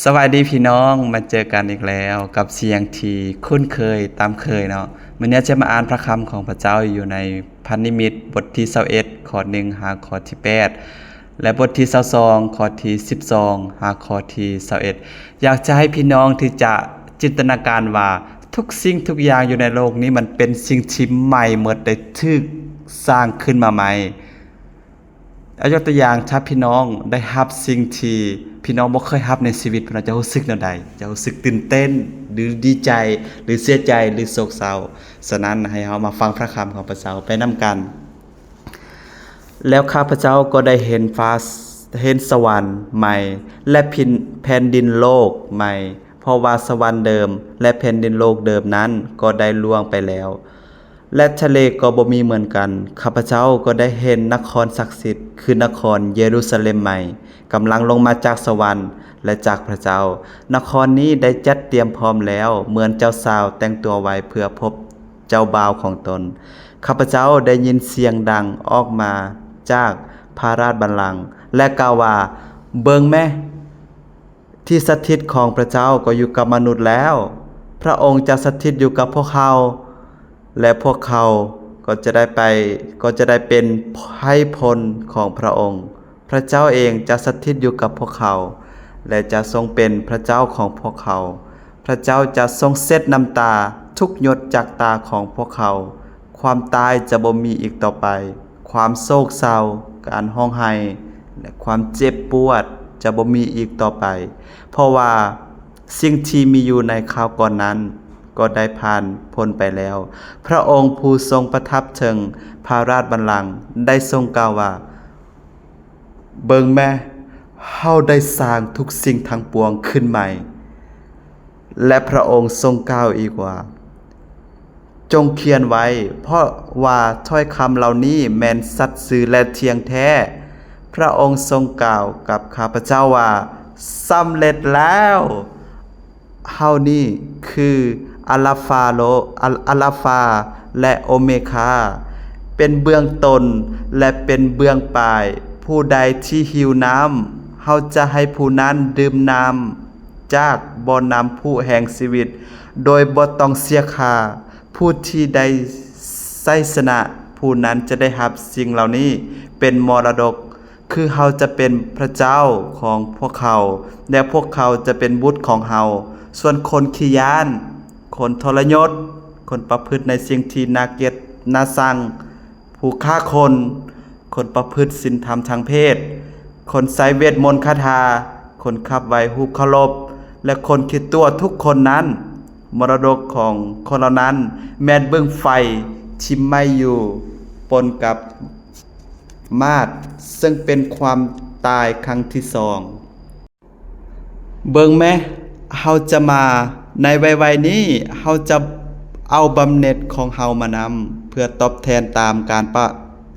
ສະບາຍດີພີ່ນ້ອງ, ມາເຈີກັນອີກແລ້ວກັບສຽງທີ່ຄຸ້ນເຄີຍຕາມເຄີຍເນາະ. ມື້ນີ້ຈະມາອ່ານພະຄຳຂອງພະເຈົ້າຢູ່ໃນພັນນິມິດ ບົດທີຊາວເອັດ ຂໍ້ໜຶ່ງ ຫາຂໍ້ທີແປດ ແລະ ບົດທີຊາວສອງ ຂໍ້ທີສິບສອງ ຫາຂໍ້ທີຊາວເອັດ. ຢາກຈະໃຫ້ພີ່ນ້ອງທີ່ຈະຈິນຕະນາການວ່າທຸກສິ່ງທຸກຢ່າງຢູ່ໃນໂລກນີ້ມັນເປັນສິ່ງທີ່ໃໝ່ໝົດ ໄດ້ຖືກສ້າງຂຶ້ນມາໃໝ່. ອາ ຍົກຕົວຢ່າງ, ຖ້າພີ່ນ້ອງໄດ້ຮັບສິ່ງທີ່ພີ່ນ້ອງບໍ່ເຄີຍຮັບໃນຊີວິດ, ພີ່ນ້ອງຈະຮູ້ສຶກແນວໃດ? ຈະຮູ້ສຶກຕື່ນເຕັ້ນ ຫຼື ດີໃຈ ຫຼື ເສຍໃຈ ຫຼື ໂສກເສົ້າ? ສະນັ້ນ, ໃຫ້ເຮົາມາຟັງພະຄຳຂອງພະເຈົ້າໄປນຳກັນ. ແລ້ວຂ້າພະເຈົ້າກໍໄດ້ເຫັນຟ້າ, ເຫັນສະຫວັນໃໝ່ ແລະ ແຜ່ນ, ແຜ່ນດິນໂລກໃໝ່, ເພາະວ່າສະຫວັນເດີມ ແລະ ແຜ່ນດິນໂລກເດີມນັ້ນກໍໄດ້ລ່ວງໄປແລ້ວ. ແລະ ທະເລກໍບໍ່ມີເໝືອນກັນ. ຂ້າພະເຈົ້າກໍໄດ້ເຫັນນະຄອນສັກສິດ, ຄືນະຄອນເຢຣູຊາເລັມໃໝ່, ກຳລັງລົງມາຈາກສະຫວັນ ແລະ ຈາກພະເຈົ້າ. ນະຄອນນີ້ໄດ້ຈັດຕຽມພ້ອມແລ້ວ, ເໝືອນເຈົ້າສາວແຕ່ງຕົວໄວ້ເພື່ອພົບເຈົ້າບ່າວຂອງຕົນ. ຂ້າພະເຈົ້າໄດ້ຍິນສຽງດັງອອກມາຈາກພະລາດບັນລັງ ແລະ ກ່າວວ່າ, ເບິ່ງແມ! ທີ່ສະຖິດຂອງພະເຈົ້າກໍຢູ່ກັບມະນຸດແລ້ວ. ພະອົງຈະສະຖິດຢູ່ກັບພວກເຮົາ, ແລະ ພວກເຂົາກໍຈະໄດ້ໄປ, ກໍຈະໄດ້ເປັນໄພພົນຂອງພະອົງ. ພະເຈົ້າເອງຈະສະຖິດຢູ່ກັບພວກເຂົາ ແລະ ຈະຊົງເປັນພະເຈົ້າຂອງພວກເຂົາ. ພະເຈົ້າຈະຊົງເຊັດນ້ຳຕາທຸກຫຍົດຈາກຕາຂອງພວກເຂົາ. ຄວາມຕາຍຈະບໍ່ມີອີກຕໍ່ໄປ. ຄວາມໂສກເສົ້າ, ການຮ້ອງໄຫ້ ແລະ ຄວາມເຈັບປວດຈະບໍ່ມີອີກຕໍ່ໄປ, ເພາະວ່າສິ່ງທີ່ມີຢູ່ໃນຄາວກ່ອນນັ້ນກໍໄດ້ຜ່ານພົ້ນໄປແລ້ວ. ພະອົງຜູ້ຊົງປະທັບເທິງພະລາດບັນລັງໄດ້ຊົງກ່າວວ່າ, ເບິ່ງແມ! ເຮົາໄດ້ສ້າງທຸກສິ່ງທັງປວງຂຶ້ນໃໝ່. ແລະ ພະອົງຊົງກ່າວອີກວ່າ, ຈົ່ງຂຽນໄວ້, ເພາະວ່າຖ້ອຍຄຳເຫຼົ່ານີ້ແມ່ນສັດຊື່ ແລະ ທ່ຽງແທ້. ພະອົງຊົງກ່າວກັບຂ້າພະເຈົ້າວ່າ, ສຳເລັດແລ້ວ! ເຮົານີ້ຄືອາລາຟາໂລ, ອາ, ອາລາຟາ ແລະ ໂອເມຄາ, ເປັນເບື້ອງຕົ້ນ ແລະ ເປັນເບື້ອງປາຍ. ຜູ້ໃດທີ່ຫິວນ້ຳ, ເຮົາຈະໃຫ້ຜູ້ນັ້ນດື່ມນ້ຳຈາກບໍ່ນ້ຳພຸແຫ່ງຊີວິດ ໂດຍບໍ່ຕ້ອງເສຍຄ່າ. ຜູ້ທີ່ໄດ້ໄຊຊະນະ, ຜູ້ນັ້ນຈະໄດ້ຮັບສິ່ງເຫຼົ່ານີ້ເປັນມໍລະດົກ. ຄືເຮົາຈະເປັນພະເຈົ້າຂອງພວກເຂົາ ແລະ ພວກເຂົາຈະເປັນບຸດຂອງເຮົາ. ສ່ວນຄົນຂີ້ຢ້ານ, ຄົນທໍລະຍົດ, ຄົນປະພຶດໃນສິ່ງທີ່ໜ້າເກລີດໜ້າຊັງ, ຜູ້ຂ້າຄົນ, ຄົນປະພຶດສິນທຳທາງເພດ, ຄົນໃຊ້ເວດມົນຄາຖາ, ຄົນຂັບໄຫວ້ຮູບເຄົາລົບ ແລະ ຄົນຂີ້ຕົວະທຸກຄົນນັ້ນ, ມໍລະດົກຂອງຄົນເຫຼົ່ານັ້ນແມ່ນບຶງໄຟທີ່ໄໝ້ຢູ່ປົນກັບ ມາດ, ເຊິ່ງເປັນຄວາມຕາຍຄັ້ງທີສອງ. ເບິ່ງແມ, ເຮົາຈະມາໃນໄວໆນີ້, ເຮົາຈະເອົາບຳເໜັດຂອງເຮົາມານຳ ເພື່ອຕອບແທນຕາມການປະ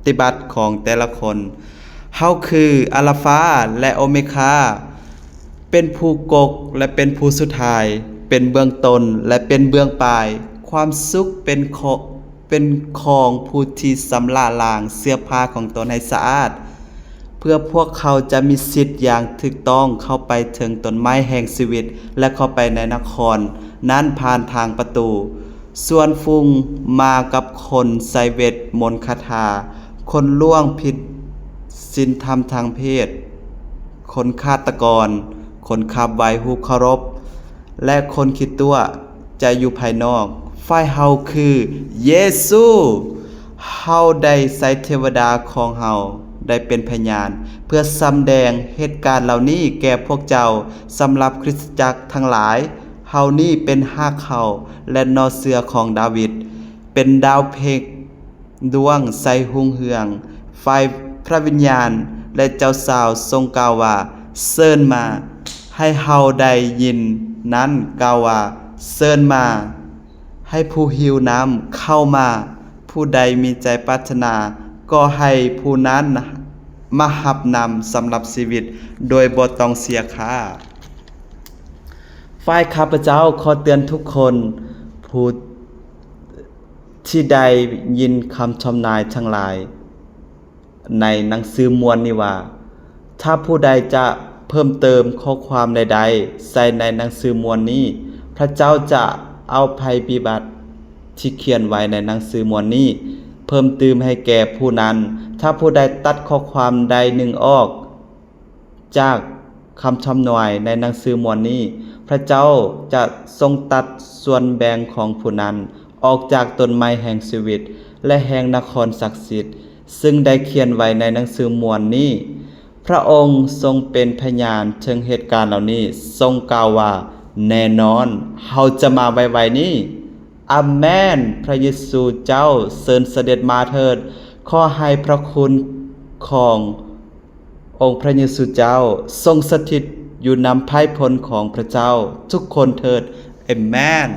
ຕິບັດຂອງແຕ່ລະຄົນ. ເຮົາຄືອາລາຟາ ແລະ ໂອເມຄາ, ເປັນຜູ້ກົກ ແລະ ເປັນຜູ້ສຸດທ້າຍ, ເປັນເບື້ອງຕົ້ນ ແລະ ເປັນເບື້ອງປາຍ. ຄວາມສຸກເປັນຂອງ ເປັນຂອງຜູ້ທີ່ຊຳລະລ້າງເສື້ອຜ້າຂອງຕົນໃຫ້ສະອາດ, ເພື່ອພວກເຂົາຈະມີສິດຢ່າງຖືກຕ້ອງເຂົ້າໄປເຖິງຕົ້ນໄມ້ແຫ່ງຊີວິດ ແລະ ເຂົ້າໄປໃນນະຄອນນັ້ນຜ່ານທາງປະຕູ. ສ່ວນຝູງໝາກັບຄົນໃຊ້ເວດມົນຄາຖາ, ຄົນລ່ວງຜິດສິນທຳທາງເພດ, ຄົນຄາດຕະກອນ, ຄົນຂັບໄຫວ້ຮູບເຄົາລົບ ແລະ ຄົນຂີ້ຕົວະຈະຢູ່ພາຍນອກ. ຝ່າຍເຮົາຄືເຢຊູ. ເຮົາໄດ້ໃຊ້ເທວະດາຂອງເຮົາໄດ້ເປັນພະຍານ ເພື່ອສຳແດງເຫດການເຫຼົ່ານີ້ແກ່ພວກເຈົ້າ. ສຳລັບຄຣິສຕະຈັກທັງຫຼາຍ, ເຮົານີ້ເປັນຮາກເຫາ ແລະ ໜໍ່ເສື້ອຂອງດາວິດ, ເປັນດາວເພັງ ດວງໃສຮຸ່ງເຮືອງ. ຝ່າຍພະວິນຍານ ແລະ ເຈົ້າສາວຊົງກ່າວວ່າ, ເຊີນມາ. ໃຫ້ເຮົາໄດ້ຍິນນັ້ນກ່າວວ່າ, ເຊີນມາ. ໃຫ້ຜູ້ຫິວນ້ຳເຂົ້າມາ. ຜູ້ໃດມີໃຈປາດຖະໜາ, ກໍໃຫ້ຜູ້ນັ້ນມາຮັບນ້ຳສຳລັບຊີວິດ ໂດຍບໍ່ຕ້ອງເສຍຄ່າ. ຝ່າຍຂ້າພະເຈົ້າຂໍເຕືອນທຸກຄົນ ຜູ້ ທີ່ໄດ້ຍິນຄຳທຳນາຍທັງຫຼາຍໃນໜັງສືມ້ວນນີ້ວ່າ, ຖ້າຜູ້ໃດຈະ ເພີ່ມເຕີມຂໍ້ຄວາມໃດໆໃສ່ໃນໜັງສືມ້ວນນີ້, ພະເຈົ້າຈະເອົາໄພພິບັດທີ່ຂຽນໄວ້ໃນໜັງສືມ້ວນນີ້ເພີ່ມຕື່ມໃຫ້ແກ່ຜູ້ນັ້ນ. ຖ້າຜູ້ໃດຕັດຂໍ້ຄວາມໃດໜຶ່ງອອກຈາກຄຳທຳນວາຍໃນໜັງສືມ້ວນນີ້, ພະເຈົ້າຈະຊົງຕັດສ່ວນແບ່ງຂອງຜູ້ນັ້ນອອກຈາກຕົ້ນໄມ້ແຫ່ງຊີວິດ ແລະ ແຫ່ງນະຄອນສັກສິດ, ຊຶ່ງໄດ້ຂຽນໄວ້ໃນໜັງສືມ້ວນນີ້. ພະອົງຊົງເປັນພະຍານເຖິງເຫດການເຫຼົ່ານີ້, ຊົງກ່າວວ່າ, ແນ່ນອນ, ເຮົາຈະມາໄວໆນີ້. ອາເມນ. ພະເຢຊູເຈົ້າ, ເຊີນສະເດັດມາເຖີດ. ຂໍໃຫ້ພະຄຸນຂອງອົງພະເຢຊູເຈົ້າຊົງສະຖິດຢູ່ນຳໄພພົນຂອງພະເຈົ້າທຸກຄົນເຖີດ. ອາເມນ.